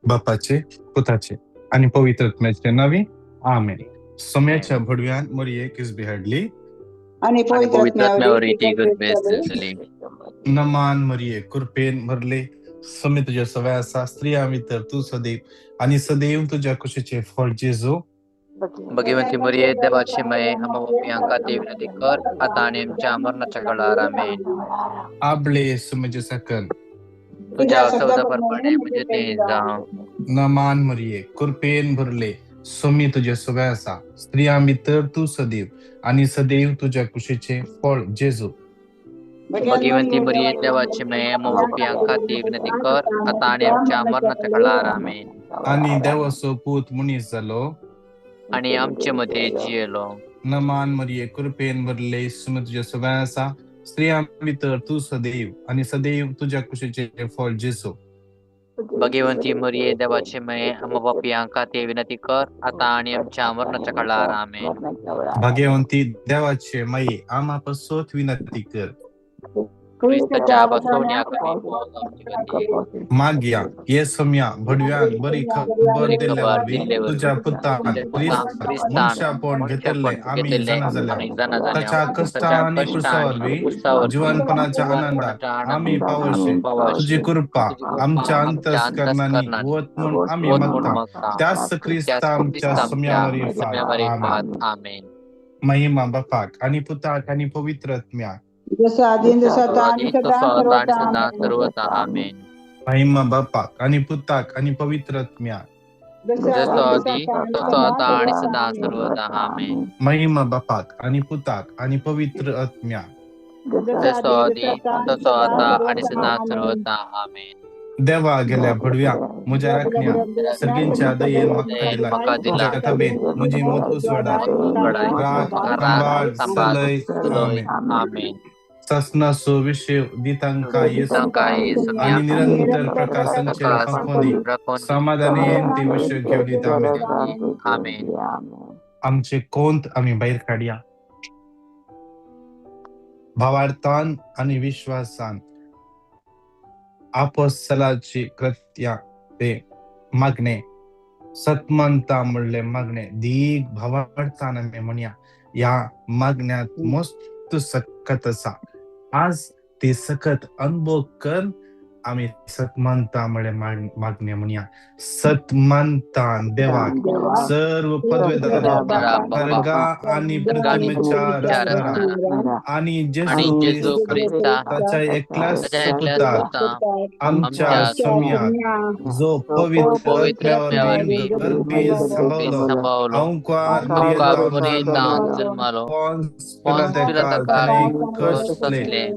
बापाचे, पुताचे आनी पवित्र आत्म्याचे नांवी, आमेन. सोम्याच्या भडव्यान मरियेक किसबी हाडली आणि आणि पवित्र पवित्र आत्म्यावरी आत्म्यावरी ती ती गर्भेस गर्भेस झाली. झाली. नमान मरिये, कृपेन भरले, सोमे तुझ्या सवय आसा, स्त्रियां भितर तूं सदैव आनी सदैव तुज्या कुशीचें फळ जेजू. भगवंती मरिये, देवाची माये, आम्हा पापयांक खातीर विनंती कर, आता आणि आमच्या मरणाच्या काळार. आमेन. आबले सुमेचे सकल तुझ्या शब्दाप्रमाणे म्हणजे ते जावं. नमान मरिये, कृपेन भरले, सोमी तुझ्या सवय आसा, स्त्रियां भितर तूं सदैव आनी सदैव तुज्या कुशीचें फळ जेजू. भगवंती मरिये, देवाची माये, आम्हा पापयांक खातीर विनंती कर, आता आणि आमच्या मरणाच्या काळार. आमेन. आनी देवाचो पूत मनीस जालो आणि आमचे मध्ये जियेलो. नमान मरिये, कृपेन भरले, सुमे तुझ्या सवय आसा, स्त्रियां भितर तूं सदैव आनी सदैव तुज्या कुशीचें फळ जेजू. भगवंती मरिये, देवाची माये, आम्हा पापयांक खातीर विनंती कर, आता आणि आमच्या मरणाच्या काळार. आमेन. भाग्यवंती देवाचे माये, आम्हा पासत विनंती कर. क्रिस्ताच्या बसवण्या आमची मागया ये सोम्या भडव्यान बरी खबर बरी दिल्ले खबर वरवीं दिल्ले वरवीं तुज्या पुतान तुझ्या पुतान क्रिस्तान क्रिस्तान मनशापण घेतिल्लें मनशापण आमी घेतिल्लें जाणा जाल्या आमी जाणा जाल्या ताच्या कश्टां ताच्या आनी कश्टां क्रुसा आनी वरवीं क्रुसा वरवीं जिवनपणाच्या आनंदात जिवनपणाच्या आमी आनंदात पावोशी. आमी पावशी. तुजी कृपा तुजी कृपा आमच्या आमच्या अंतस्करणांनी अंतस्करणांनी वत म्हूण आमी वत म्हूण मागता मागता त्याच त्याच क्रिस्ता आमच्या क्रिस्ता सोम्या आमच्या मारिफात. सोम्या आमेन. मारिफात. आमेन. महिमा बापाक आनी पुताक आनी पवित्र आत्म्याक. जसं आदी तसं आता आणि आदी सदा तसो आता आणि सर्वदा. सदा सर्वदा. आमेन. महिमा बापाक आनी पुताक आनी पवित्र आत्म्याक. जसं जसो आदी आदी तसं आता आणि तसो सदा आता आणि सर्वदा. सदा सर्वदा. आमेन. महिमा बापाक आनी पुताक आनी पवित्र आत्म्याक. जसं जसो आदी आदी तसं आता आणि तसो सदा आता आणि सर्वदा. सदा आमेन. सर्वदा. आमेन. देवा गेल्या भडव्या म्हज्या राखण्या सर्गींच्या दयेन म्हाका दयेन दिला म्हाका दिला तुज्या तबेन म्हजी मत उसवडाय मत उजवाडाय राख म्हाका राख सांबाळ सांबाळ सलय. सलय. आमेन. आमेन. सासनाचो विशय दितांका येसू तांकां येसू आनी निरंतर प्रकाशांचेर प्रकाश फांकोनी राखून समाधानेन ती विशय घेवन दिता. आमेन. आमेन. आमचे कोंत आमी भायर काडया भावार्थान आनी विश्वासान आपोस्तलाची कृत्या ते मागणे सतमंता म्हणले मागणे दीग भावार्थान आमी म्हणया. ह्या मागण्यांत मस्त सकत आसा. आज ती सकत अनुभव कर आमी सतमंता म्हणले मागणे म्हणया. सतमंता देवाक, सर्व पदवेदार बापाक, सर्गा आनी पृथ्वीच्या रचणारा आनी आणि जेजू जेजू क्रिस्ता क्रिस्ता ताच्या एकल्याच ताच्या एकल्याच पुताक पुता आमच्या आमच्या सोम्याक जो पवित्र पवित्र आत्म्या वरवीं आत्म्या वरवीं गर्भी सांबाळलो सांबाळलो अंकुआर आमकां मरियेंत मरियेंत जल्मलो जल्मलो पोन्स पोन्स पिलाताक पिलाताक ताणें कश्ट कसले सोंसले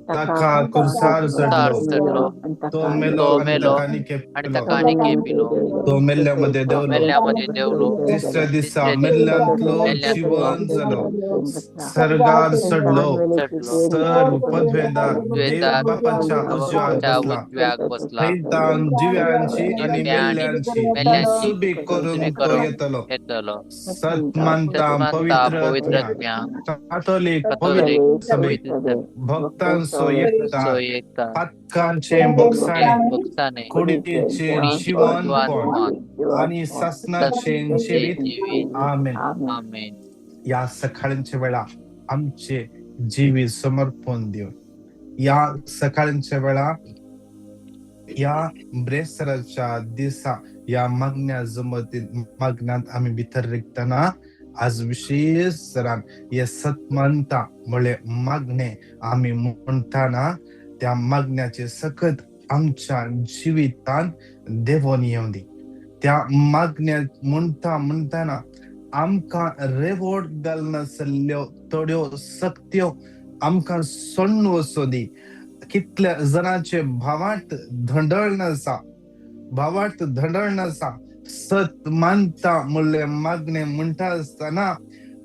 ताका कुर्सार कुर्सार चडलो चडलो तो मेलो तो आनी मेलो ताका आनी निकेपलो ताका निकेपिलो तो मेल्ल्या मदें देंवलो मेल्ल्या मदें देंवलो तिसऱ्या दिसा तिसऱ्या दिसा मेल्ल्यांतलो मेल्ल्यांतलो जिवन जालो सर्गार चडलो चडलो सर्व पदवेदार देव पदवेदार बापाच्या उजव्याक बापाच्या बसला उजव्याक बसला थंयतान जिव्यांची आनी जिव्या आनी मेल्ल्यांची मेल्ल्यांची सुबी करून सुबी तो करून येतलो. येतलो. सतमानता सतमानता पवित्र पवित्र आत्म्या आत्म्या कातोलीक कातोलीक पवित्र सभेक पवित्र भक्तांचो एकता सो एकता पातकांचे बोगसाणे भक्ताने कुडीचें कुडीचें जिवनपण जिवनपण आनी सासणाचें जिवीत. जिवीत. आमेन. आमेन. या सकाळच्या वेळा आमचे जिवीत समर्पण दिवन या सकाळच्या वेळा या ब्रेस्तराच्या दिसा या मागण्या जमतीत मागण्यांत आमी भितर रिगतना आज विशेष तरान हे सतमानता म्हळ्ळे मागणे आमी म्हणटाना त्या मागण्याचे सकत आमच्या जिवितान देवोन येवंदी. त्या मागण्या म्हणटा म्हणटाना आमकां रेवोड घालनासल्ल्यो थोड्यो सक्त्यो आमकां सोडून वचोदी. कितल्या जाणांचे भावार्थ धंडळ आसा, भावार्थ धंडळ आसा. सत मानता म्हणले मागणे म्हणटा आसतना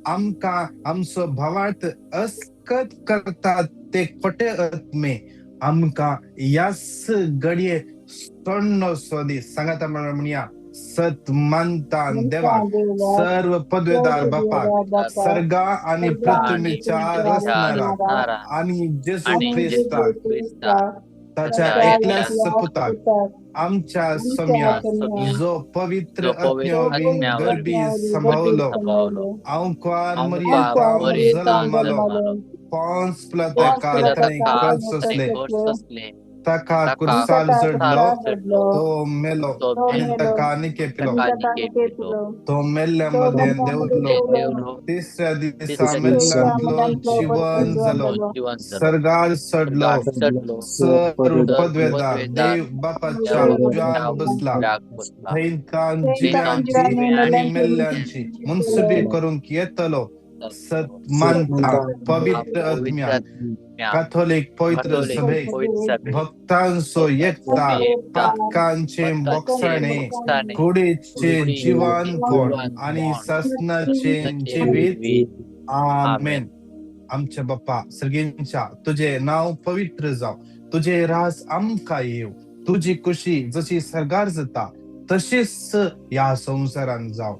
आमकां आमचो भावार्थ अस्कत करतात ते खोटे आत्मे आमकां ह्याच घडये सोडून वचोदी. सांगाता म्हणया सत मानता देवाक, सर्व पदवेदार बापाक, सर्गा आनी पृथ्वीच्या रचणारा रचणारा आनी जेजू आनी जेजू क्रिस्ताक क्रिस्ता ताच्या ताच्या एकल्याच एकल्याच पुताक आमच्या सोम्या सोम्या जो पवित्र जो पवित्र आत्म्या आत्म्या गर्भी वरवीं सांभावलो सांभावलो अंकवार अंकवार मरियेतावन मरियेतावन जल्मलो जल्मलो पोन्स पोन्स पिलाताका ताणें पिलाताका कळ ताणें सोंसले कष्ट सोंसले ताका ताका कुर्सार कुर्सार चडलो चडलो तो मेलो तो आनी मेलो ताका निकेपिलो ताका निकेपिलो तो मेल्ल्या मदें देंवलो देवलो तिसऱ्या दिसा तिसऱ्या मेल्ल्यांतलो दिसा जिवन जालो जिवन जालो सर्गार चडलो सर्गार चडलो सर सर पदवेदार पदवेदार देव बापाच्या देव उजव्याक बसला उजव्याक बसला थंयतान थंयतान जिव्यांची आनी जिव्यांची मेल्ल्यांची मुनसुबी करूंक येतलो सत मानता पवित्र पवित्र आत्म्या आत्म्या काथोलीक पवित्र काथोलीक सभेक पवित्र सभेक भक्तांचो एकता एकता पातकांचे भक्तांचे बोगसाणे बोगसाणे कुडीचे कुडीचे जिवानपण आनी जिवानपण सासणाचे सासणाचे जिवीत. जिवीत. आमेन. आमच्या बाप्पा सर्गींच्या तुझे नाव पवित्र जाव, तुझे रास आमकां येव, तुजी कुशी जशी सर्गार जाता तशीच ह्या संवसारान जाव.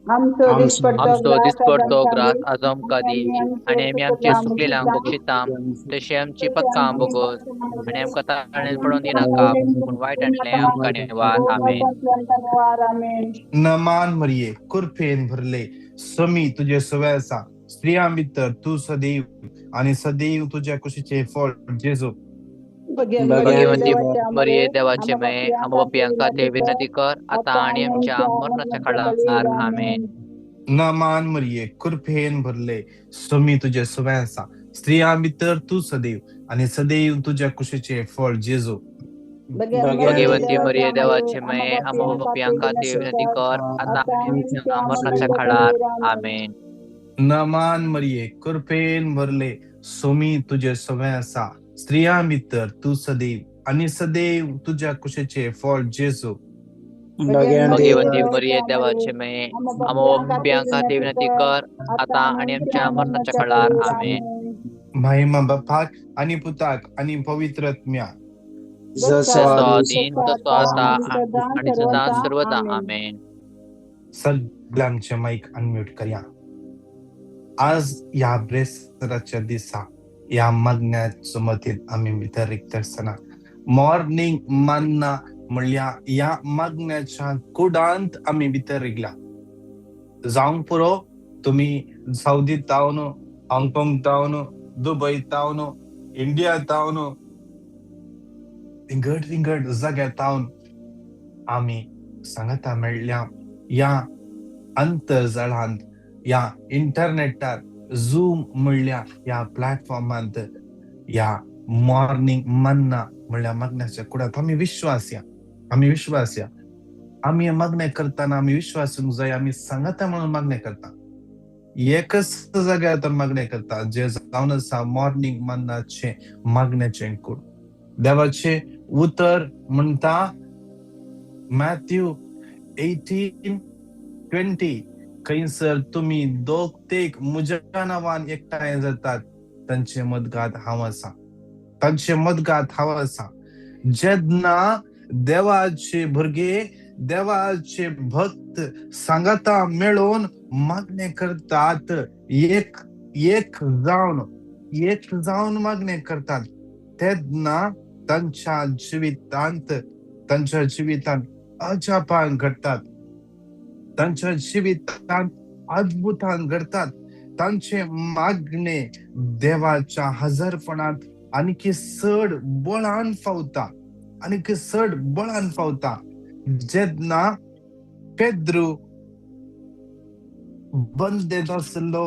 आमचो दिसपडतो आमचो ग्रास दिसपडतो आज ग्रास आमकां आज आमकां दी आनी आमी आमचे सुकलेल्यांक बक्षिता तशें आमची पक्का बोगस आनी आमकां ताळेर पडोवन दिनाका पूण वायटांतलें आमकां निवार. आमेन. निवार. आमेन. नमान मरिये, कृपेन भरले, समी तुझे सवय आसा, स्त्रियां भितर तूं सदैव आनी सदैव तुज्या कुशीचें फळ जेजू. भगवंती मरिये देवाचे माये, आमच्या पापयांका ते विनंती कर आता आणि आमच्या मरणाच्या काळार. आमेन. नमान मरिये, कृपेन भरले, समी तुझे सवय आसा, स्त्रियां भितर तूं सदैव आनी सदैव तुज्या कुशीचें फळ जेजू. भगवंती मरिये देवाचे माये, आमच्या पापयांका ते विनंती कर आता आणि आमच्या मरणाच्या काळार. आमेन. नमान मरिये, कृपेन भरले, सोमी तुझे सवय आसा, स्त्रियां भितर तूं सदैव आनी सदैव तुज्या कुशीचें फळ जेजू. भगवंती मरिये देवाचे माये, आमच्या पापयांका ते विनंती कर आता आणि आमच्या मरणाच्या काळार. आमेन. महिमा बापाक आनी पुताक आनी पवित्र आत्म्या. जसो आदीन तसो आता आणि सदा सर्वदा. आमेन. सगळ्यांचे माईक अनम्यूट करया. आज ह्या ब्रेस्ताराच्या दिसा ह्या मागण्याचो मतीन आमी भितर रिगता आसतना मॉर्निंग मान्ना म्हणल्यार ह्या मागण्याच्या कुडांत आमी भितर रिगला जावंक पुरो. तुमी सावदी तावन, हाँगकाँग तावन, दुबय तावन, इंडिया तावन, विंगड विंगड जाग्यार तावन आमी सांगाता मेळ्ळ्या ह्या आंतरजाळांत, ह्या इंटरनेटार, झूम म्हणल्या ह्या प्लॅटफॉर्मांत, ह्या मॉर्निंग मन्ना म्हणल्या मागण्याच्या कुडांत आमी विश्वास या, आमी विश्वास या. आमी मागणें करतना आमी विश्वासूंक जाय. आमी सांगाता म्हणून मागणें करता, एकच जाग्यार तर मागणें करता जे जावन आसा मॉर्निंग मन्नाचें मागण्याचें कूड. देवाचें उतर म्हणटा मॅथ्यू 18:20, खंयसर तुमी दोग तेग म्हज्या नांवान एकठांय जातात तांचे मदगात हांव आसा, तांचे मदगात हांव आसा. जेन्ना देवाचे भुरगे, देवाचे भक्त सांगाता मेळोवन मागणें करतात, एक एक जावन, एक जावन मागणें करतात, तेन्ना तांच्या जिवितांत, तांच्या जिवितांत अजापां घडटात, तांच्या जिवितांत अद्भुतां घडटात. तांचे मागणे देवाच्या हजारपणांत आनीक चड बळान फावता, आनीक चड बळान फावता. जेन्ना पेद्रू बंदेत आसलो,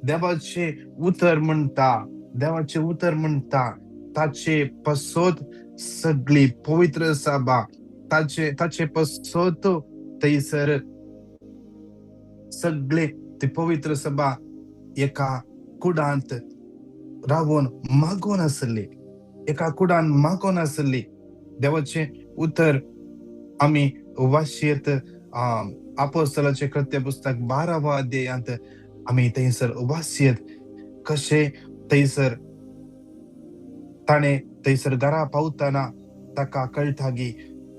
देवाचें उतर म्हणटा, देवाचें उतर म्हणटा ताचे पसोत सगळी पवित्र सभा, ताचे ताचे पसोत थंयसर सगळे ती पवित्र सभा एका कुडांत रावून मागोन आसली, एका कुडान मागोन आसली. देवाचें उतर आमी वाचयत आपोस्तलाचें कृत्य पुस्तक 12व्या अध्यायांत आमी थंयसर वाचयत कशें थंयसर ताणें थंयसर घरा पावतना ताका कळटा की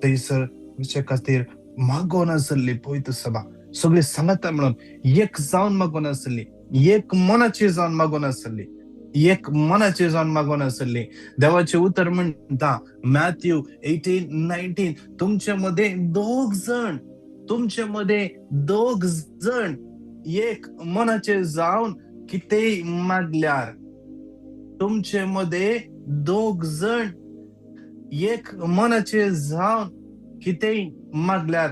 थंयसर ताचे खातीर मागोन आसली पवित्र सभा, सगळी सांगाता म्हणून एक जावन मागोन आसली, एक मनाची जावन मागोन आसली. एक मनाचे जावन मागून आसली. देवाचें उतर म्हणटा मॅथ्यू 18:19, तुमचे मदें दोग जण, तुमचे मदें दोग जण एक मनाचे जावन कितेंय मागल्यार, तुमचे मदें दोग जण एक मनाचे जावन कितेंय मागल्यार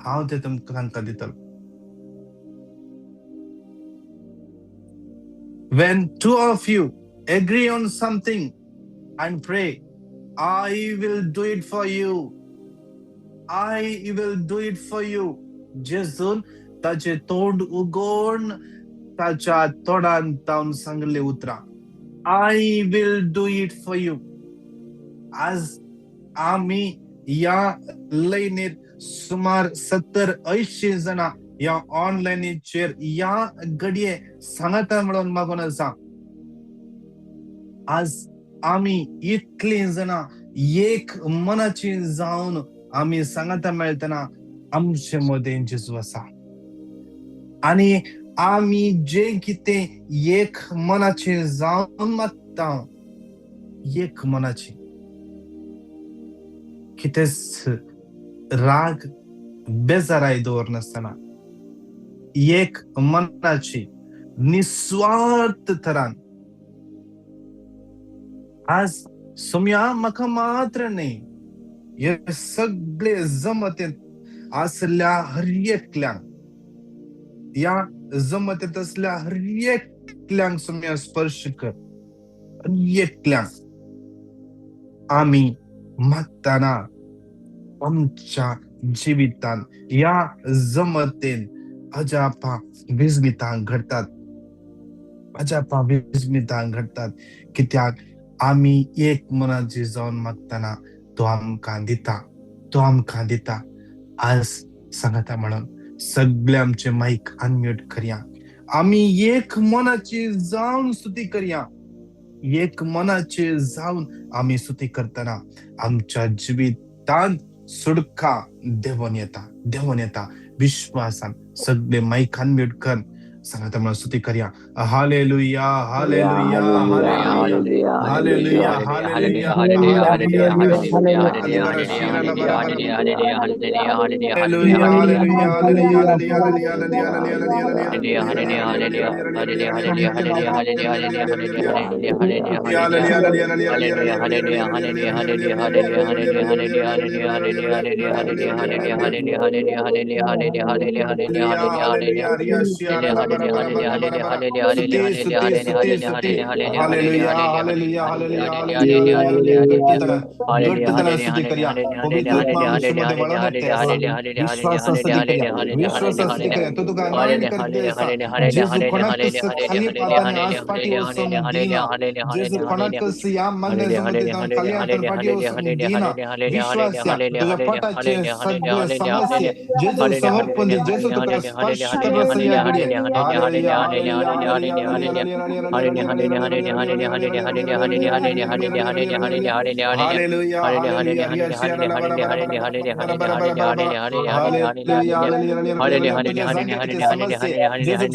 हांव तें तुमकां तांकां दितलो. When two of you agree on something and pray, I will do it for you. I will do it for you. जेजून ताचे तोंड उगोवन ताच्या तोंडान तावन सांगले उतरां, I will do it for you. आज आमी ह्या लायनीर सुमार 70-80 जाणां ह्या ऑनलायनीचेर ह्या घडये सांगाता म्हणून मागून आसा. आज आमी इतलीं जाणां एक मनाची जावन आमी सांगाता मेळटना आमचे मदें जेजू आसा आनी आमी जे कितें एक मनाचे जावन मागता, एक मनाची कितेंच राग बेजाराय दवरनासतना एक मनाची निस्वार्थ तरान आज सोम्या म्हाका मात्र न्ही, हे सगळे जमतेंत आसल्या हर एकल्यांक, ह्या जमतेंत आसल्या हर एकल्यांक सोम्या स्पर्श कर. हर एकल्यांक आमी मागतना आमच्या जिवितान ह्या जमतेन अजापां विस्मितां घडटात, अजापां विस्मितां घडटात. कित्याक आमी एक मनाची जावन मागतना तो आमकां दिता, तो आमकां दिता. आज सांगता म्हणून सगळे आमचे मायक अनम्यूट करया, आमी एक मनाची जावन स्तुती करया. एक मनाचे जावन आमी स्तुती करतना आमच्या जिवितांत सुडका देवोन येता, देवोन येता. विश्वासान सगळे मायक अनम्यूट कर, सांगता म्हणून स्तुती करया. Hallelujah, hallelujah, hallelujah, hallelujah, hallelujah, hallelujah,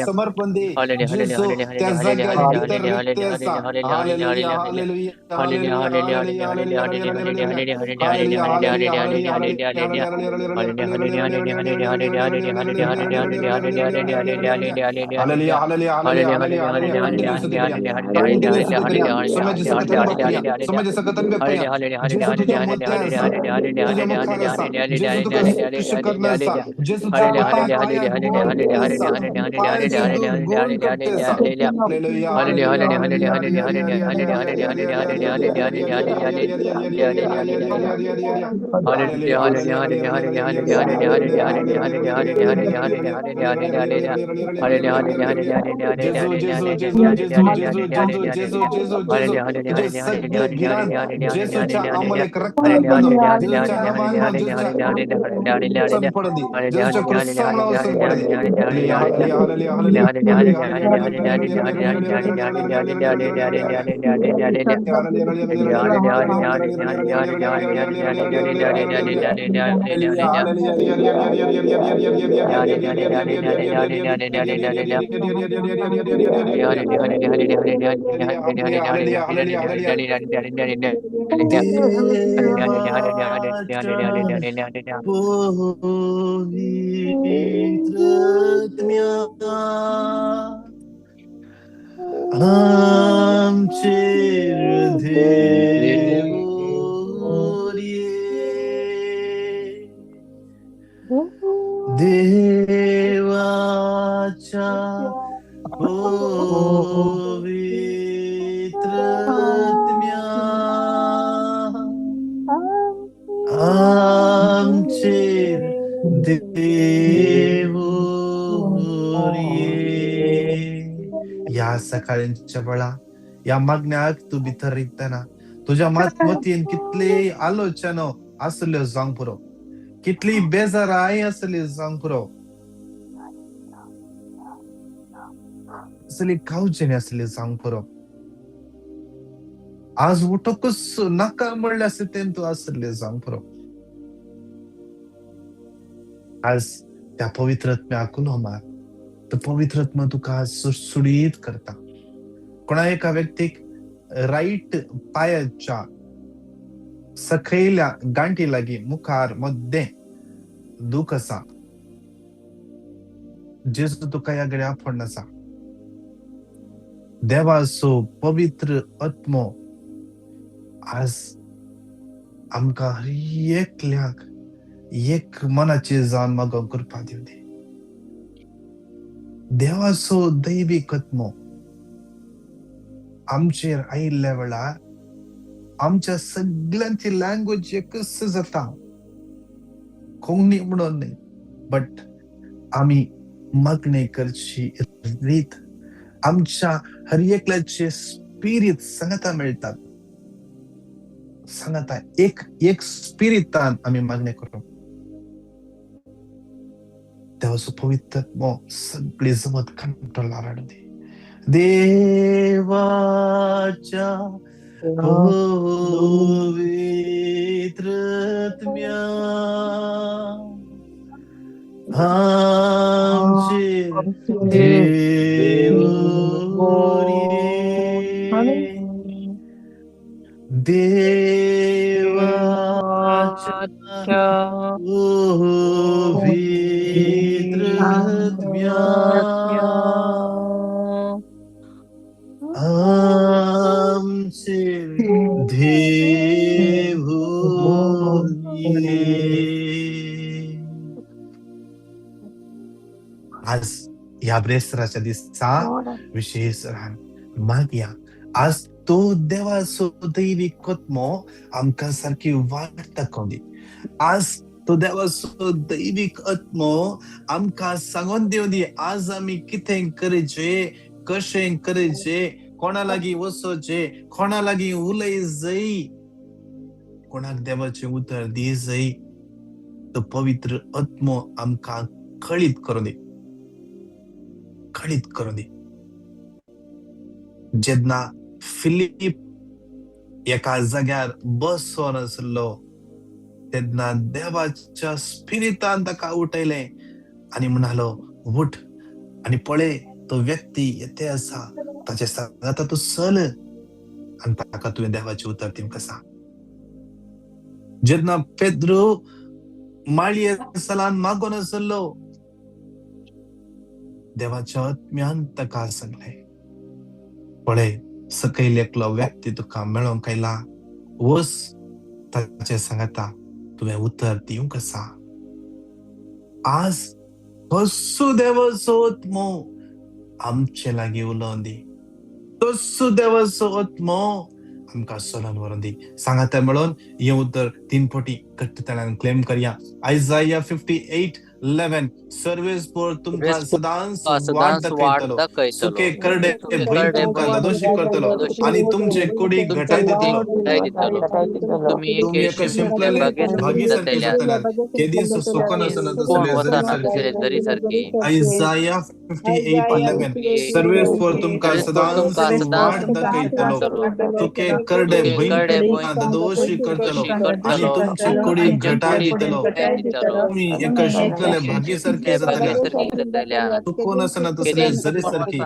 समर्पण दे त्या जाग्यार भितर रित्ते आसा. हालेलुया, हालेलुया, हालेलुया, आमचेर देव देवाच्या पवित्र आत्म्या आमचेर देव ह्या सकाळच्या वेळा ह्या मागण्याक तूं भितर रिगतना तुज्या मतीन कितले आलोचना आसल्यो जावंक पुरो, कितली बेजाराय आसली जावंक पुरो, असली कावजेणी आसली जावंक पुरो, आज उठकूच नाका म्हणलें आसता तें तूं आसलें जावंक पुरो. आज त्या पवित्र आत्म्याक उलो मार, तो पवित्र आत्मा तुका सुडसुडीत करता. कोणा एका व्यक्तीक रायट पायाच्या सकयल्या गांठी लागीं मुखार मद्दें दूख आसा, जेजू तुका ह्या घडये आपोवन आसा. देवाचो पवित्र आत्मो आज आमकां हर एकल्याक एक मनाची जावन मागोवंक कृपा दिवं दी. देवाचो दैवीक आत्मो आमचेर आयिल्ल्या वेळार आमच्या सगळ्यांची लँग्वेज एकच जाता, कोंकणी म्हणून न्हय, बट आमी मागणी करची रीत आमच्या हर एकल्याचे स्पिरीत सांगता मेळटात, सांगता एक एक स्पिरितान आमी मागणी करूं. देवाचो पवित्र आत्मो सगळी जमत कंट्रोलार हाडूं दी. देवाच्या पवित्र आत्म्या आमचेर देव देवाच्या पवित्र आत्म्या आमचेर देव. आज ह्या ब्रेस्ताराच्या दिसा विशेष रान मागया. आज तो देवाचो दैवीक आत्मो आमकां सारकी वाट दाखोवं दी. आज तो देवाचो दैवीक आत्मो आमकां सांगून दिवं दी आज आमी कितें करचें, कशें करचें, कोणा लागीं वचचें, कोणा लागीं उलय जाय, कोणाक देवाचें उतर दी जाय. तो पवित्र आत्मो आमकां कळीत करूं दी, कळीत करूं दी. जेन्ना फिलीप एका जाग्यार बसोन आसलो तेन्ना देवाच्या स्पिरितान ताका उठयलें आनी म्हणालो, उठ आनी पळय तो व्यक्ती येते आसा, ताचे सांगाता तूं चल आनी ताका तुवें देवाचें उतर दिवंक आसा. जेन्ना पेद्रू माळये सलान मागोन आसलो देवाच्या आत्म्यान ताका सांगलें, पळय सकयल एकलो व्यक्ती तुका मेळोंक आयला, वच ताचे सांगाता तुवें उतर दिवंक आसा. आज कसो देवाचो आत्मो आमचे लागीं उलोवन दी, तसो देवाचो आत्मो आमकां चलोवन व्हरोन दी. सांगाता मेळोन हें उतर तीन फावटी घट्ट ताळ्यान क्लेम करया. आयजाया 58:11 सर्वेस्पोर तुमकां सदांच वाट दाखयतलो, सुके करडे भंय तुमकां नदोशी करतलो आनी तुमचे कुडीक घटाय दितलो. तुमी एका शिंपलेले भागी सारके जातले, केदींच सुकोन आसना तसले जरी सारके. आयजाया 58:11 सर्वेस्पोर तुमकां सदांच वाट दाखयतलो, सुके करडे भंय तुमकां नदोशी करतलो आनी तुमचे कुडीक घटाय दितलो. तुमी एका शिंपलेले शिंपलेले भागी सारखी जातल्या, चुकून आसना तसले जरी सारखी.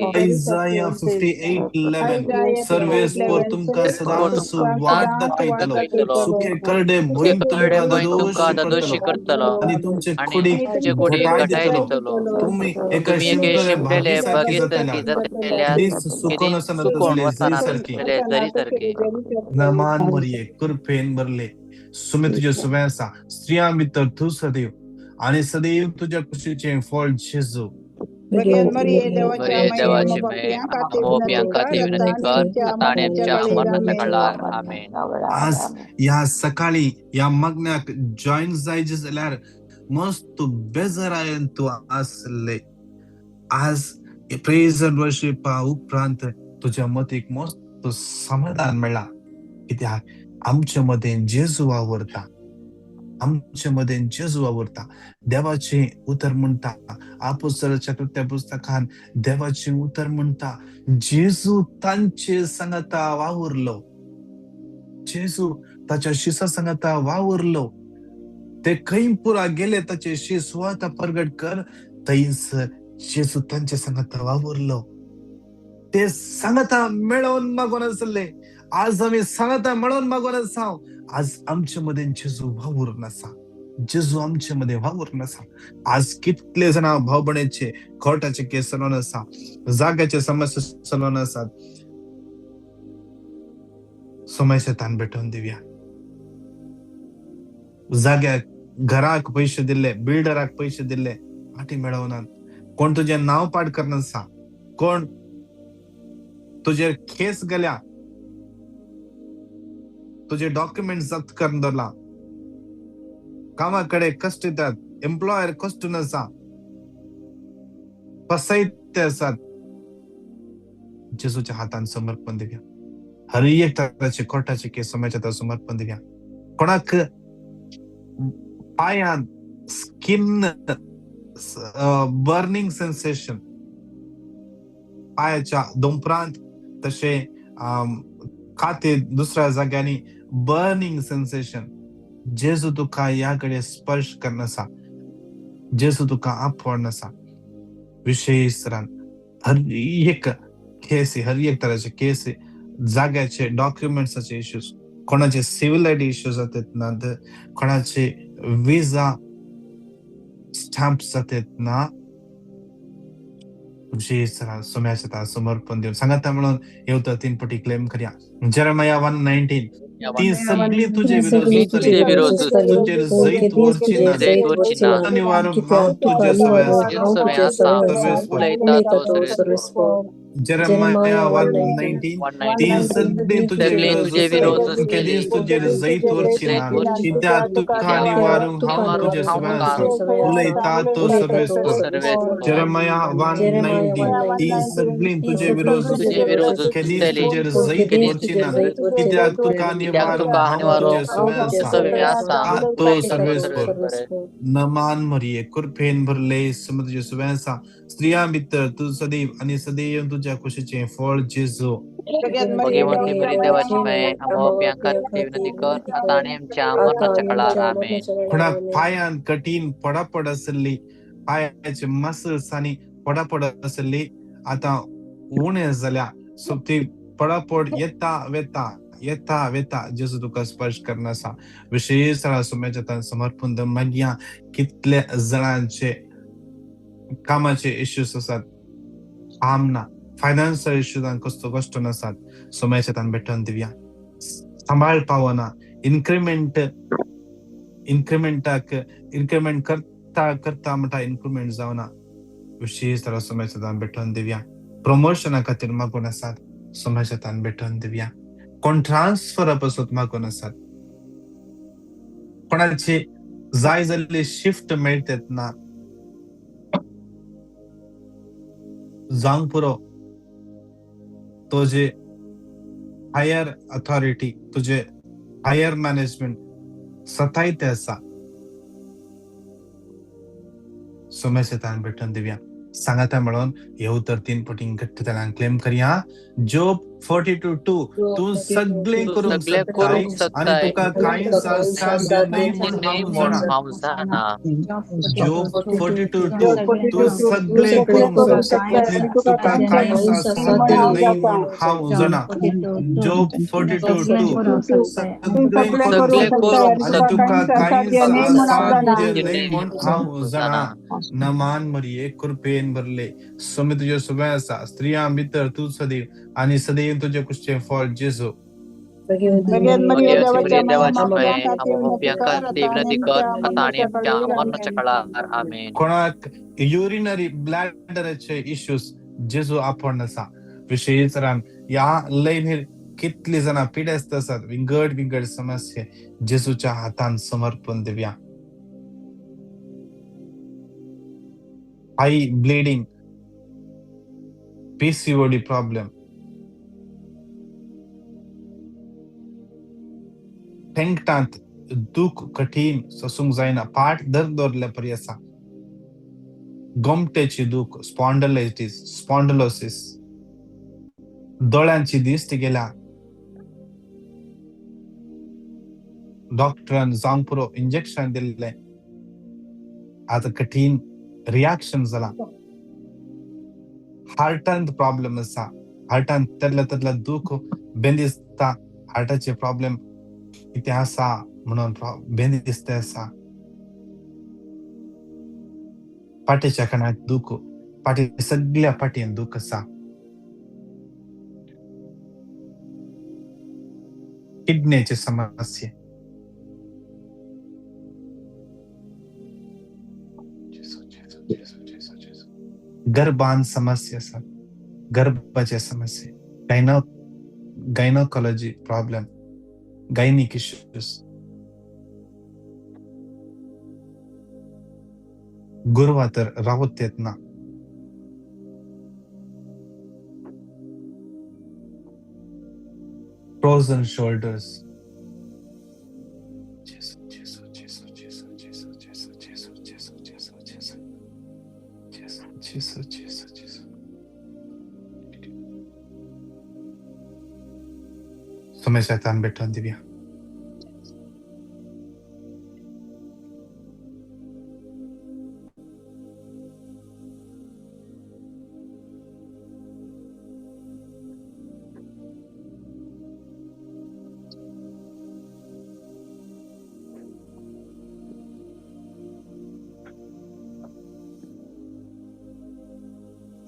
आयजाया 58:11 सर्वेस्पोर तुमकां सदांच वाट दाखयतलो, सुके करडे भूंय तुमकां ददोशी करतलो आनी तुमचे कुडीक घटाय दितलो. तुमी एका शिंपलेले भागी सारखी जातल्या, केदींच सुकून आसना तसले जरी सारखी. नमान मरिये, कृपेन भरले, सुमे तुजे सुवें आसा, स्त्रियां भितर तूं सदैव आनी सदैव तुज्या कुशीचें फळ जेजू. देवाची माये, आमच्या खातीर विनंती कर, आतां आनी आमच्या मरणाच्या काळार. आमेन. आज ह्या सकाळी ह्या मागण्याक जॉईन जायचे जाल्यार मस्त बेजारायन तूं आसले. आज प्रेज अँड वर्शिपा उपरांत तुज्या मतीक मस्त समाधान मेळ्ळा, कित्याक आमचे मदें जेजू वावुरता, आमचे मदें जेजू वावुरता. देवाचें उतर म्हणटा, आपोस्तलाच्या कृत्या पुस्तकान देवाचें उतर म्हणटा, जेजू तांचे सांगाता वावुरलो, जेजू ताच्या शिसा सांगाता वावुरलो. ते खंय पुरा गेले ताचे शीस सुवाता परगट कर, थंयसर जेजू तांचे सांगाता वावुरलो. ते सांगाता मेळोवन मागून आसले. आज आमी सांगाता मेळोवन मागून आसा. आज आमचे मदें जेजू वावुरून आसा, जेजू आमचे मदें वावुरून आसा. आज कितले जाणां भाव भयणीचे कोर्टाचे केस चलोवन आसा, जाग्याचे समस्या चलोवन आसात. समस्या भेटोवन दिवया. जाग्याक घराक पयशे दिल्ले, बिल्डराक पयशे दिल्ले, फाटीं मेळोवनात. कोण तुजें नांव पाड करनासा, कोण तुजेर केस गेल्या, तुजे डॉक्युमेंट जप्त करून दवरला, कामा कडेन कश्ट दितात, एम्प्लॉयर कश्ट आसा, फसयत आसात. जेजूच्या हातान समर्पण दिवया. हर एक तराचे कोर्टाचे केस समाजाच्या हातान समर्पण दिवया. कोणाक पांयान स्किन बर्निंग सेन्सेशन, पांयाच्या दोंपरांत तशें खाते दुसऱ्या जाग्यांनी बर्निंग सेन्सेशन, जेजू तुका ह्या कडेन स्पर्श करनासा, जेजू तुका आपोवन आसा. विशेष तरान हर एक केसी, हर एक तराचे केसी, जाग्याचे डॉक्युमेंट्साचे इश्यूज, कोणाचे सिव्हिल आयडी इश्यूज जातात ना, कोणाचे विजा स्टॅम्प जातात ना, विशेष तरान सोम्याच्या समर्पण दिवन सांगाता म्हणून येवता 3 पटी क्लेम करया. जेरेमाया 1:19 ती सगळी तुजे विरोध तुजेर जैत वरची ना, निवारूंक हांव तुजे सवे आसा. जेरेमाया 1:19 ती सगळी तुजे विरोध केदींच तुजेर जैत वरची ना, कित्याक तुका निवारूंक हांव तुजे सवे आसा, उलयता तो सर्वेस्पर. जेरेमाया 1:19 ती सगळी तुजे विरोध केदींच तुजेर जैत वरची ना, कित्याक तुका निवारूंक हांव तुजे सवे आसा, तो सर्वेस्पर. नमान मरिये, कृपेन भरले, तुजे सवे आसा, स्त्रियां भितर तूं सदैव आनी सदैव तुज्या कुशीचें फळ जेजू. भगवंती मरी देवाची माये, आमच्या खातीर विनंती कर, आतां आनी आमच्या मरणाच्या काळार. आमेन. कोणाक पांयान कठीण पडापड आसली, पांयाचे मसल्स आनी पडापड आसली, आतां उणें जाल्या, सो ती पडापड येता वेता येता वेता, जेजू तुका स्पर्श करनासा. विशेष सुम्याच्या समर्पण मागीर कितले जाणांचे कामाचे इश्यूज आसात, काम ना, फायनान्शियल इश्यूजान कसलो कश्ट नासात, सोम्याच्या भेटोवन दिवया. सांबाळ पावना, इन्क्रिमेंट इन्क्रिमेंटाक इन्क्रिमेंट करता करता म्हणटा इन्क्रिमेंट जावना, विशेष तरा सोम्याच्या भेटोवन दिवया. प्रमोशना खातीर मागून आसात, सोम्याच्या भेटोवन दिवया. कोण ट्रान्सफरा पासत मागून आसात, कोणाची जाय जाल्ली शिफ्ट मेळतात ना, जावंक पुरो तुजे हायर अथॉरिटी, तुजे हायर मॅनेजमेंट सतायते आसा, सोम्याच्या भेटून दिवया. सांगाता म्हणून हे उतर 3 पटीं घट्ट जाणांक क्लेम करया. जोब 42:2 तूं सगळें करूंक सगळें शकताय करूंक आनी शकताय तुका कांयच असाध्य न्हय म्हूण हांव म्हूण जाणा. हांव जाणा. जोब 42:2 तूं सगळें करूंक शकताय आनी तुका कांयच असाध्य न्हय म्हूण हांव जाणा. जोब 42:2 सगळें करूंक सगळें शकताय करूंक आनी तुका कांयच असाध्य न्हय म्हूण हांव जाणा. जाणा. नमान मरिये, कृपेन भरले, स्वामी तुज्या सुबें आसा, स्त्रियां भितर तूं सदैव आनी सदैव तुजें कुशचें फळ जेजू. भगवती भगवती मरिये मरिये देवाच्या देवाच्या माये, माये, आमच्या आमकां पापयांखातीर खातीर विनंती विनंती कर कर आता आतां आणि आनी आमच्या आमच्या मरणाच्या काळार. आमेन. कोणाक युरिनरी ब्लॅडराचे इश्यूज जेजू आपण आसा. विशेश ह्या लयनीर कितली जाणां पिडेस्त आसात, विंगड विंगड समस्ये जेजूच्या हातान समर्पण दिवया. हाय ब्लिडींग, PCOD problem, थेंकटांत दूख कठीण सोसूंक जायना, पाट दर्द दवरले परी आसा, गोमटेची दूख, स्पॉन्डलायटीस, स्पॉन्डलोसिस, दोळ्यांची दिश्ट गेल्या, डॉक्टरान जावंक पुरो इंजेक्शन दिल्लें, आतां कठीण रिॲक्शन जाला, हार्टांत प्रॉब्लम आसा, हार्टांत तरल्या तरल्या दूख बेन दिसता, हार्टाचे प्रॉब्लम कितें आसा म्हणून बेन दिसता आसा, पाटेच्या कणाक दूख, पाटी सगळ्या पाटयेन दूख आसा, किडनेचे समस्ये. गर्भान समस्या आसा, गर्भाचे समस्ये, गायनोकॉलॉजी प्रॉब्लम, गायनिक इश्यूज, गोरवां तर रावत येत ना, फ्रोझन शोल्डर्स. जेजू जेजू जेजू जेजू जेजू जेजू जेजू जेजू जेजू जेजू जेजू जेजू जेजू जेजू. सोम्याच्या हातान भेटोवन दिवया.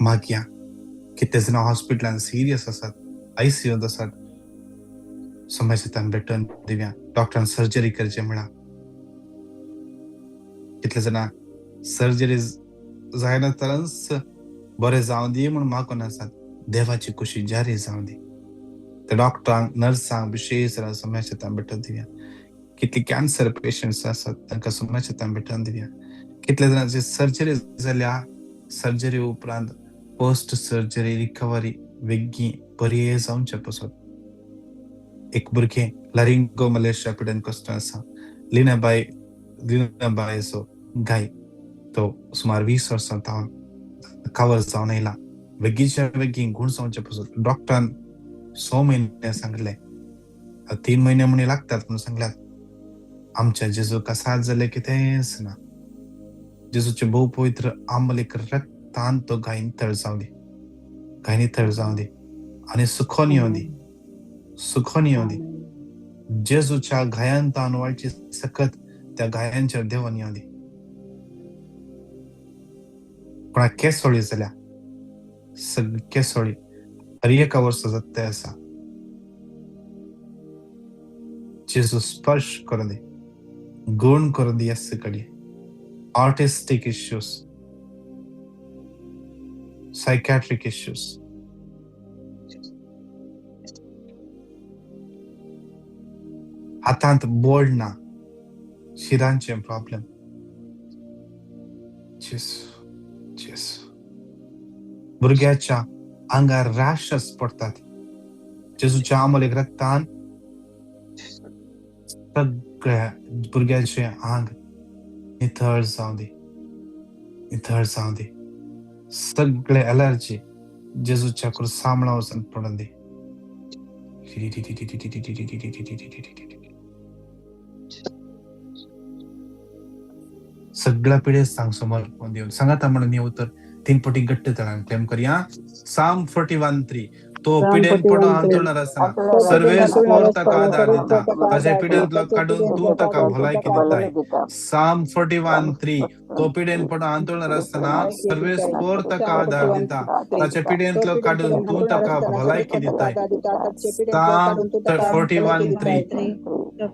मागया कितले जाणां हॉस्पिटलान सिरियस आसात, आयसीयूंत आसात, सोम्याच्या हातान भेटोवन दिवया. डॉक्टरान सर्जरी करचें म्हळां, कितले जाणां सर्जरी जायनासतनाच बरें जावं दी म्हूण मागून आसात. देवाची खुशी जारी जावं दी. त्या डॉक्टरांक, नर्सांक विशेश सोम्याच्या हातान भेटोवन दिवया. कितले कॅन्सर पेशंट्स आसात तांकां सोम्याच्या हातान भेटोवन दिवया. कितले जाणांची सर्जरी जाल्या, सर्जरी उपरांत पोस्ट सर्जरी रिकवरी वेगळी बरी जावचे पसत. एक भुरगें लरिंगो मलेशिया पिडेन कश्ट आसा, लिनाबाय, लिनाबायचो गाय तो सुमार 20 वर्सां तावन कवर जावन येयला, वेगीच्या वेगीं गूण जावचे पसत. डॉक्टरान 6 म्हयने सांगले, 3 म्हयने म्हणी लागतात म्हणून सांगल्यात. आमच्या जेजू कसात जालें कितेंच ना. जेजूचे भोव पवित्र आमलेक रक्तान तो गाय नितळ जावं दी, गाय नितळ जावं दी आनी सुखोन येवं दी, सुखोन येवं दी. जेजूच्या घायान तान वाळची सकत त्या घायांचेर देंवन येवं दी. कोणाक केसोळी जाल्या, सगळी केसोळी हर एका वर्सा जाता ते आसा, जेजू स्पर्श करूं दी, गूण करूं दी. येस कडेन आर्टिस्टीक इश्यूज, सायकॅट्रीक इश्यूज, हातांत बोळ ना, शिरांचे प्रॉब्लम. जेजू जेजू. भुरग्याच्या आंगार रॅशस पडटात, जेजूच्या आमलेक रक्तान सगळ्या भुरग्याचें आंग नितळ जावं दी, नितळ जावं दी. सगळे एलर्जी जेजूच्या क्रुसामळा वचून पडून दी. सगळ्या पिडेस्तांक समर्पण दिवन सांगाता म्हणून हे उतर 3 पटी घट्ट तणान क्लेम करया. साम 41:3 तो पिडेन पडो हांतुळणार आसतना सर्वेस्पोर ताका आदार दिता, ताचे पिडेंतलो काडून तूं ताका भलायकी दिताय. साम 41:3 तो पिडेन पडो हांतुळणार आसतना सर्वेस्पोर ताका आदार दिता, ताचे पिडेंतलो काडून तूं ताका भलायकी दिताय. साम 41:3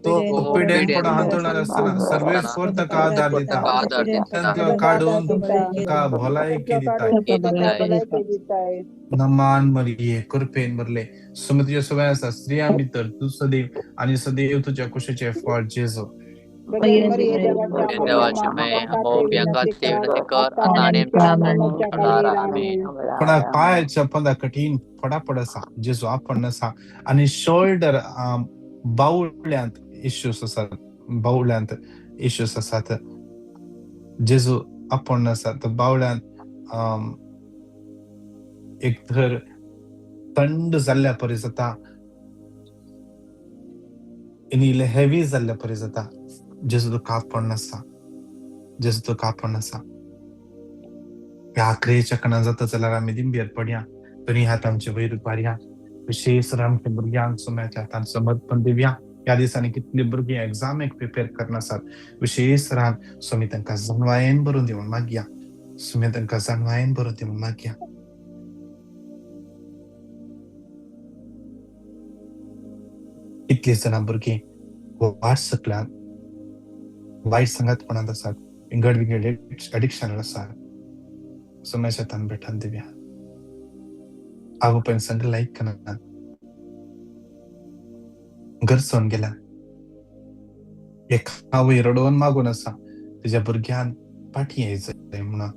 तो पिडेन पडो हांतुळणार आसतना सर्वेस्पोर ताका आदार दिता, पिडेंतलो काडून ताका भलायकी दिताय. नमान मरिये कृपेन भरले, सुमतीचे सवय आसा स्त्रियां भितर तूं सदैव आनी सदैव तुज्या कुशीचें फळ जेजू. कोणाक पांयाच्या पंदा कठीण फटाफट आसा जेजू आपण आसा आनी शोल्डर बावळ्यांत इश्यूस आसात, बावळ्यांत इश्यूस आसात जेजू आपण आसा. तो बावळ्यांत एक तर थंड जाल्ल्या परी जाता आनी इल्लें हेवी जाल्ल्या परी जाता. जेजू तुका आपण आसा, जेजू तुका आपण आसा. ह्या आखरेच्या कणा जाता जाल्यार आमी दिंबेर पडया, दोनी हात आमचे वयर उबारया. विशेष आमच्या भुरग्यांक सोम्याच्या हातान समर्पण दिवया. ह्या दिसांनी कितली भुरगीं एग्जामीक प्रिपेर करनासात, विशेष रान स्वामी तांकां जाणवायेन भरून दी म्हूण मागया, स्वामी तांकां जाणवायेन भरून दी म्हूण मागया. कितलीं जाणां भुरगीं वाट सकल्यात, वायट सांगातपणांत आसात, विंगड विंगड एडिक्शन आसात, सोम्याच्या हातान भेटान दिवया. आवय संग लायक करनात, घर सोडून गेला. एक आवय रडोवन मागून आसा तिच्या भुरग्यान फाटीं येयचें म्हणून.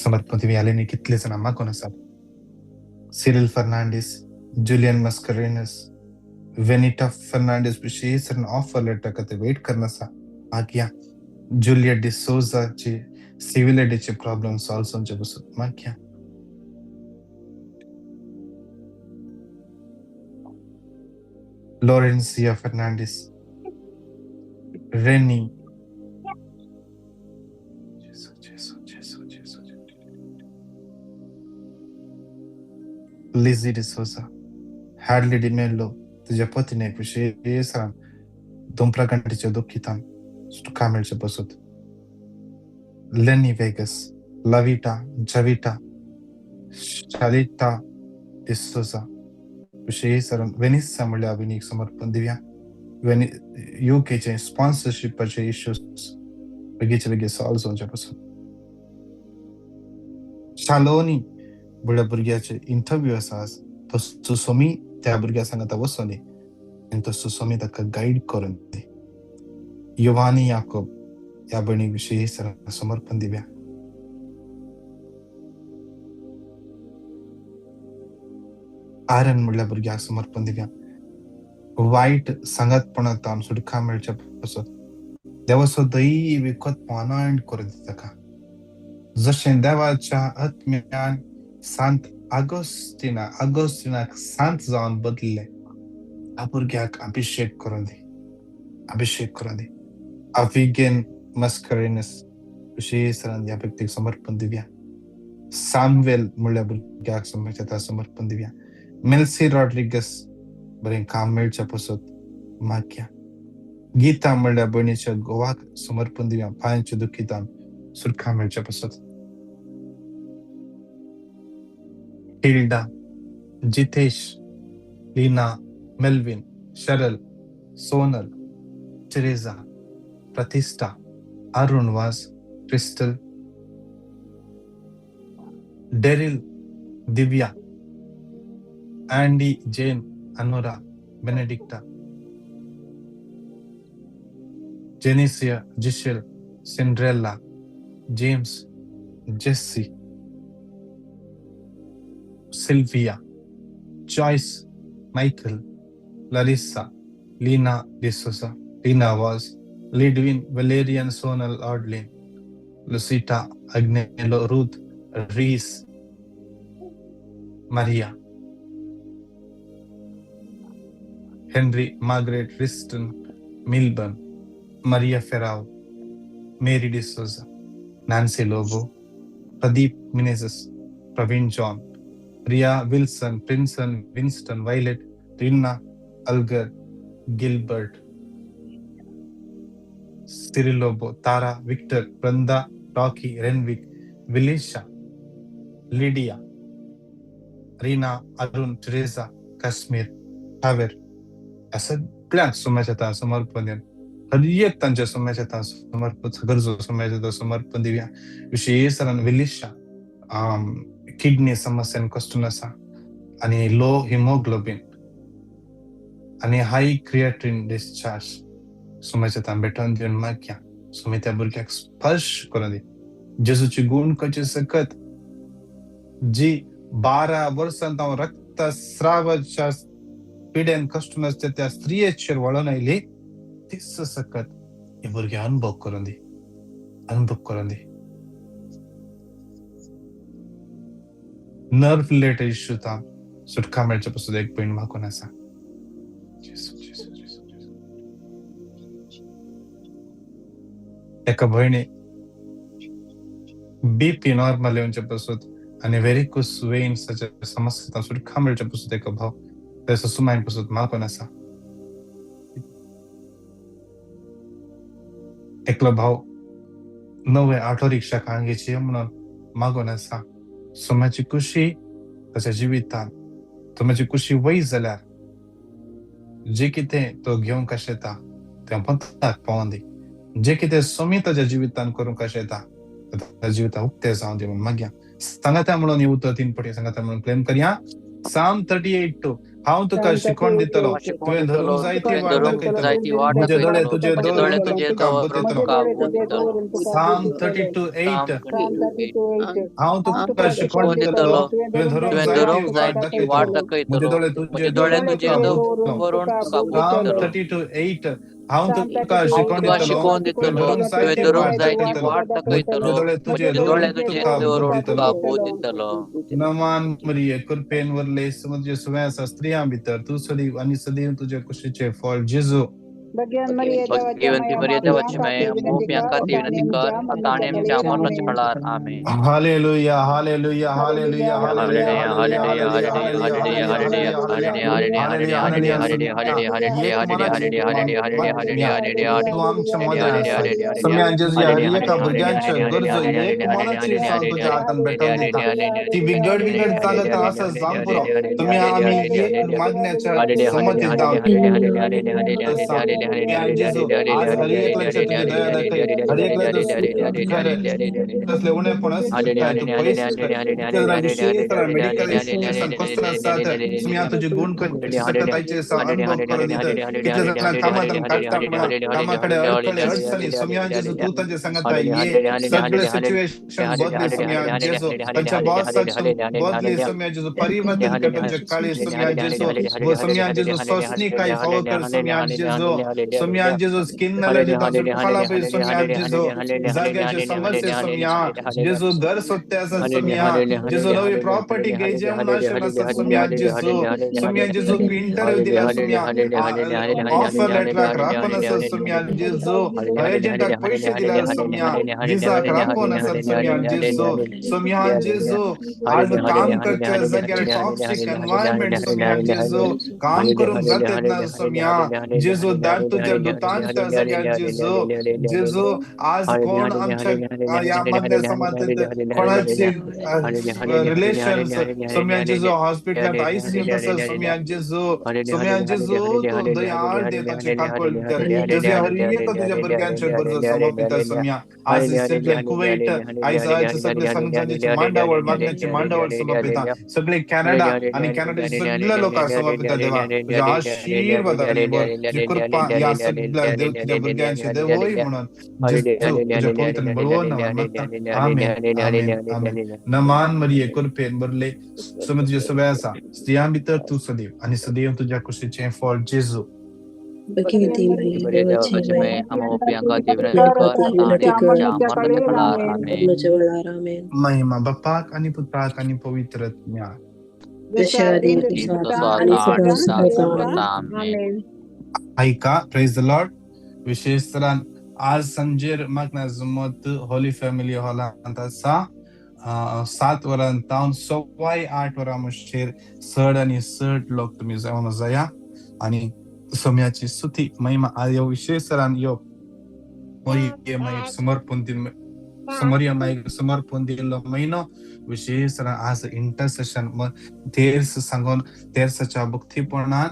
समर्पण दिवया. आलेनी कितले जाणां मागून आसात. Cyril Fernandes, Julian Mascarenhas, Venita Fernandes विशेष ऑफर लेटर खातीर वेट करना आसा मागया. जुलियट डिसोजाची सिव्हिल आयडीचे प्रॉब्लेम सॉल्व जावचे पसून मागया. Laurencia Fernandes, Renny, Lizzy D'Souza, Hadley D'Mello तुज्या पतीनेक विशेष दोंपरा घंटेच्या दुखितान तुका मेळचे पसून. Lenny Vegas, Lavita, Javita, Shalita D'Souza विशेष वेनिसा म्हणल्यार अभिनीक समर्पण दिवया. युकेचे स्पॉन्सरशिपाचे इश्यूज बेगीचे बेगीन सॉल्व जावचे पसून. शालोनी म्हणल्या भुरग्याचे इंटरव्यू आसा आज, तो सुसोमी त्या भुरग्या सांगता वचोनी आनी तो सुसोमी ताका गायड करून दी. युवानी याकोब ह्या भयणीक विशेष समर्पण दिवया. आरन म्हणल्या भुरग्याक समर्पण दिवया. वायट सांगातपणांत सुटका मेळच्या पासत देवाचो दैवी अनॉयंट करून दिता ताका. जशें देवाच्या आत्म्यान सांत आगोस्तिनाक सांत जावन बदल्ले, ह्या भुरग्याक अभिषेक करून दी, अभिषेक करून दी. अविगेन मस्करेनस विशेष ह्या व्यक्तीक समर्पण दिवया. सामवेल म्हणल्या भुरग्याक समर्पण दिवया. मेल्सी रॉड्रिगस बरें काम मेळच्या पसत मागया. गीता म्हणल्या भयणीच्या गोवाक समर्पण दिवया, पांयांच्या दुखितान सुटका मेळच्या पसत. Hilda, Jitesh, Leena, Melvin, Sharal, Sonal, Teresa, Pratishtha, Arun Vaz, Crystal, Daryl, Divya, Andy, Jane, Anura, Benedicta, Jenicia, Jishel, Cinderella, James, Jesse, Sylvia, Joyce, Michael, Larissa, Leena D'Souza, Leena Vaz, Lidwin, Valerian, Sonal, Audlin, Lucita, Agnelo, Ruth, Rees, Maria, Henry, Margaret, Riston, Milburn, Maria Ferrao, Mary D'Souza, Nancy Lobo, Pradeep Menezes, Praveen John, Priya Wilson, Prinson, Winston, Violet, Rinna, Algar, Gilbert, Cyril Lobo, Tara, Victor, Branda, Rocky, Renwick, Vilisha, Lydia, Reena, Arun, Teresa, Kashmir, Haver, ह्या सगळ्यांक सोम्याच्या हातान समर्पण दिवन हर एक तांच्या सोम्याच्या हातान समर्पण गरजो सोम्याच्या हातान समर्पण दिवया. विशेष विलिशा किडनी समस्येन कश्टून आसा आनी लो हिमोग्लोबीन आनी हाय क्रिएटिन डिस्चार्ज सोम्याच्या हातान भेटोवन दिवन मागया. सोमे त्या भुरग्याक स्पर्श करून दी. जेजूची गुण करचे सकत जी 12 वर्सां हांव रक्तस्रावाच्या पिडेन कश्टून आसता त्या स्त्रियेचेर वळोन आयली तीच सकत हे भुरगे अनुभव करून दी, अनुभव करून दी. नर्व रिलेटेड इश्यू ता सुटका मेळचे पसून एक भयण मागून आसा. एका भयणी बीपी नॉर्मल येवचे पसून आनी वेरिकोस वेन्साच्या समस्या सुटका मेळचे पसून एका भाव तेजो सुमायन पसून मागून आसा. एकलो भाव नवे ऑटो रिक्षा काळगेची म्हणून मागून आसा. सोम्याची कुशी ताच्या जिवितान सोम्याची कुशी वय जाल्यार जे कितें तो घेवंक आशेता तें पंथाक पावोन दी. जे कितें सोमी ताच्या जिवितान करूंक आशेता ताच्या जिवितान उक्तें जावन दी म्हणून मागया. सांगाता म्हणून उतर 3 पटी सांगाता म्हणून क्लेम करया. Psalm 38:2 हांव तुका शिकवण दितलो, तुवें धरूंक जाय ती वाट दाखयतलो, म्हजे दोळे तुजे दवरून तुका बुद्दितलो. Psalm 32:8 हांव तुका शिकवण दितलो, तुवें धरूंक जाय ती वाट दाखयतलो, म्हजे दोळे तुजे दवरून तुका बुद्दितलो. Psalm 32:8 हांव तुका शिकवण दितलो, तुवें धरूंक जाय ती वाट दाखयतलो, म्हजे दोळे तुजे दवरून तुका बुद्दितलो. नमान मरिये, कृपेन वरले तुजे सुवें आसा स्त्रियां भितर तूं सदैव आनी सदैव तुज्या कुशीचें फळ जेजू. भगवंती मरिया देवाची माये, मोप्या खातीर विनंती कर आतां आनी आमच्या मरणाच्या काळार. आमेन. Hallelujah, hallelujah, hallelujah, hallelujah, hallelujah, तूं आमच्या मदें आसा. सम्यान जेजू ह्या हर एका भुरग्यांच्यो गरजो एक मनाची जावन तुज्या हातान भेटोवन दिता. ती विंगड विंगड जागत आसा जावंक पुरो. तुमी आमी एक मागण्याच्या समतीत जावन आसा. जेजू आज हर एकल्याच्या तुजी दया दाखय, हर एकल्याचो कर तसले उणेपण काय तूं पयस कर. विशेष मेडिकल इश्यूज कश्ट आसात सुम्या तुजी गुण सकतायचे अनुभव करून दिता. कितले जाणां कामांत काडटा म्हणा कामा कडेन अडखळे अडचणी सुम्या जेजू तूं तांचे सांगता ये सगळे सिच्युएशन बदली सुम्या जेजू तांच्या बॉसाचो बदली सुम्या जेजू परिवर्तन कर तांचे काळी सुम्या जेजू सुम्या जेजू सोसनी काय फावो कर सुम्या जेजू सुम्या जेजू स्किन एलर्जी तांचो पळय सुम्या जेजू जाग्याची समस्या सुम्या जेजू घर सोदते आसा सुम्या जेजू नवी प्रॉपर्टी घेयची म्हणून आशेन आसा सुम्या जेजू सुम्या जेजू इंटरव्यू दिला सुम्या ऑफर लेटराक राखून आसा सुम्या जेजू एजंटाक पयशे दिल्या सुम्या विजाक राखून आसा सुम्या जेजू सुम्या जेजू आज काम करच्या जाग्यार टॉक्सिक एनवायरमेंट सुम्या जेजू काम करूंक जाता ना सुम्या जेजू धाड तुज्या दुतांक त्या जाग्यार जेजू जेजू आज कोण आमच्या ह्या मदल्या समाजांत कोणाचे रिलेशन्स सुम्या जेजू हॉस्पिटलांत आयसीयूंत आसा सुम्या जेजू सुम्या जेजू तूं दयाळ दी तांचे काकूळ कर जेजू हर एका तुज्या भुरग्यांच्यो गरजो समर्पिता सुम्या. आज सगळे कुवैट आयज आज सगळे संघांची मांडावळ मागण्याची मांडावळ समर्पिता सगळे कॅनडा आनी कॅनडाचे सगळे लोकांक समर्पिता देवा तुज्या आशीर्वादान भर कृपा ह्या सगळ्या देव तुज्या भुरग्यांची देवय म्हणून जेजू तुज्या पवित्र बळवून मागता. आमेन, आमेन, आमेन. नमान मरिये, कृपेन भरले सुमे तुजे सुवें आसा स्त्रियां भितर तूं सदैव आनी सदैव तुज्या कुशीचें फळ जेजू. भगिनी माई, बरे देवाची देवाचे माई, माई, आम्हा पापयांखातीर विनंती कर आमच्या आता आणि विनंती कर आमच्या मरणाच्या काळार. आमेन. मरणाच्या वेळार. आमेन. महिमा बापाक आणि पुत्राक आणि पवित्र आत्म्याक. जशें आदीं ती तशें तसो आतां आनी आता आणि सदां सदां सदां. सर्वदा. आमेन. ऐका, प्रेज the Lord. विशेष तरान आज सांजेर मागना जमत होली फॅमिली हॉलांत आसा. 7 वरां तावन 8:15 वरां मुशीर चड आनी चड लोक तुमी जावन जाया आनी सम्याची स्तुती महिमा आज ह्यो विशेष तरान यो मागीर समर्पण दिल समर्या मागीर समर्पण दिल्लो म्हयनो. विशेष तरान आज इंटरसेशन तेर्स सांगून तेर्साच्या भक्तीपणान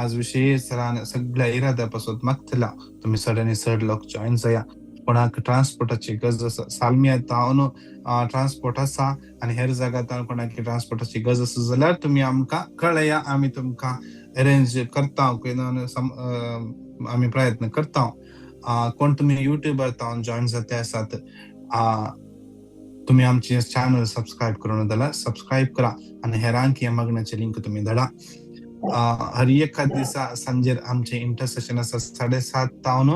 आज विशेष तरान सगळ्या इराद्या पासून मागतला तुमी चड आनी चड लोक जॉयन जाया. कोणाक ट्रान्सपोर्टाची गरज आसा, सालमिया तावन ट्रान्सपोर्ट आसा आनी हेर जाग्यार तावन कोणाक ट्रान्सपोर्टाची गरज आसा जाल्यार तुमी आमकां कळया, आमी तुमकां अरेंज करता, आमी प्रयत्न करता. कोण तुमी युट्यूबार तावन जॉयन जाते आसात, तुमी आमचे चॅनल सबस्क्रायब करून धाडा, सबस्क्रायब करा आनी हेरांक ह्या मागण्याचे लिंक तुमी धाडा. हर एका दिसा सांजेर आमचे इंटरसेशन आसा 7:30 तावन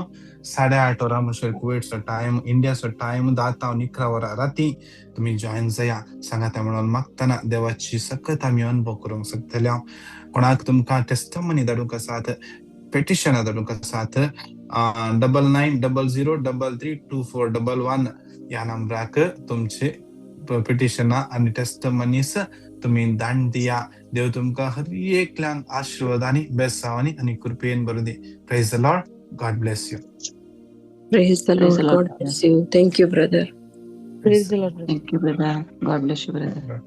8:30 वरां म्हणसर कुवेटचो टायम, इंडियाचो टायम 10 तावन 11 वरां राती तुमी जॉयन जाया. सांगाता म्हणून मागतना देवाची सकत आमी अनुभव करूंक शकतले. कोणाक तुमकां टेस्टमनी धाडूंक आसात, पेटिशनां धाडूंक आसात, 9900332411 ह्या नंबराक तुमचे पिटिशनां आनी टेस्टमनीस तुमी दान दिया. देव तुमकां हर एकल्यांक आशिर्वाद आनी बेसांवांनी आनी कृपेन भरून दी. Praise the Lord. God bless you. Praise the Praise Lord. the Lord. God bless you. Thank you, brother. Praise the Lord, brother. Thank you, brother. God bless you, brother. Praise the Lord.